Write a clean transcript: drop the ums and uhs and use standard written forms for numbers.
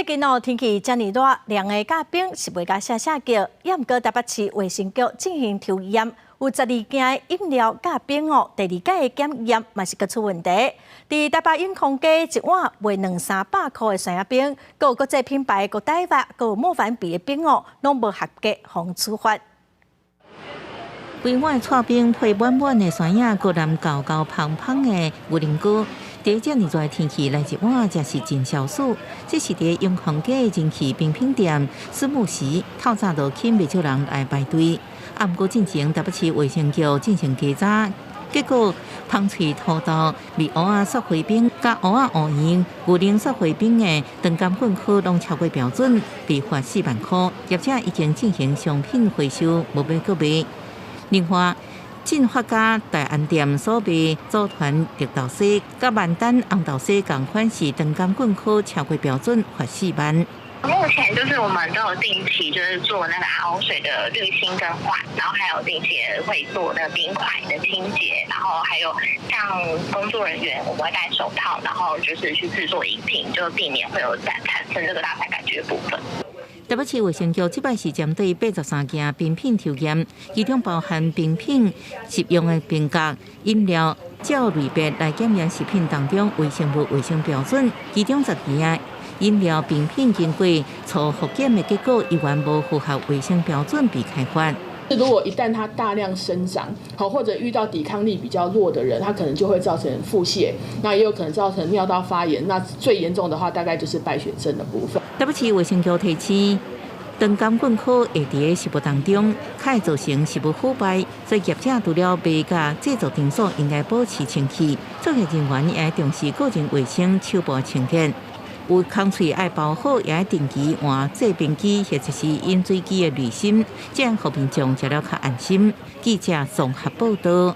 最近哦，天氣遮爾熱，涼的佮冰是袂共聲聲叫。也毋過台北市衛生局進行抽驗，有12間的飲料佮冰哦，第二擺的檢驗嘛是閣出問題。佇台北永康街一碗賣兩三百箍的酸仔冰，閣有國際品牌的 Godiva，閣有莫凡比的冰哦，攏無合格，予處罰。規碗剉冰配滿滿的酸仔，閣淋厚厚芳芳的牛奶膏。佇遮爾熱的天氣來一碗，真是真消暑。這是佇永康街人氣冰品店思慕時，透早就吸引袂少人來排隊。啊，毋過進前台北市衛生局進行稽查，結果芳萃土豆、蜜芋仔雪花冰、佮芋仔芋圓、牛奶雪花冰的腸桿菌科攏超過標準，被罰4萬箍。業者已經進行商品回收，無欲閣賣。另外，進發家大安店所賣組團綠豆沙、佮萬丹紅豆沙仝款是腸桿菌科超過標準，罰4萬。目前就是我們都有定期就是做那個 RO 水的濾芯更換，然後還有定期會做那個冰塊的清潔，然後還有像工作人員我們會戴手套，然後就是去製作飲品，就避免會有產生這個大腸桿菌的部分。台北市衛生局這擺是針對83間冰品抽驗，其中包含冰品、食用的冰角、飲料，照類別來檢驗食品當中微生物衛生標準。其中12間飲料冰品經過初複檢的結果，依然無符合衛生標準被開罰。如果一旦它大量生長，好或者遇到抵抗力比較弱的人，他可能就會造成腹瀉，那也有可能造成尿道發炎，那最嚴重的話，大概就是敗血症的部分。台北市衛生局提醒，腸桿菌科會佇食物當中，較會造成食物腐敗，所以業者除了賣佮製作場所應該保持清氣，作業人員也愛重視個人衛生、手部清潔。有空喙愛包好，也愛定期換製冰機或者是飲水機的濾芯，這樣予民眾食了較安心。記者綜合報道。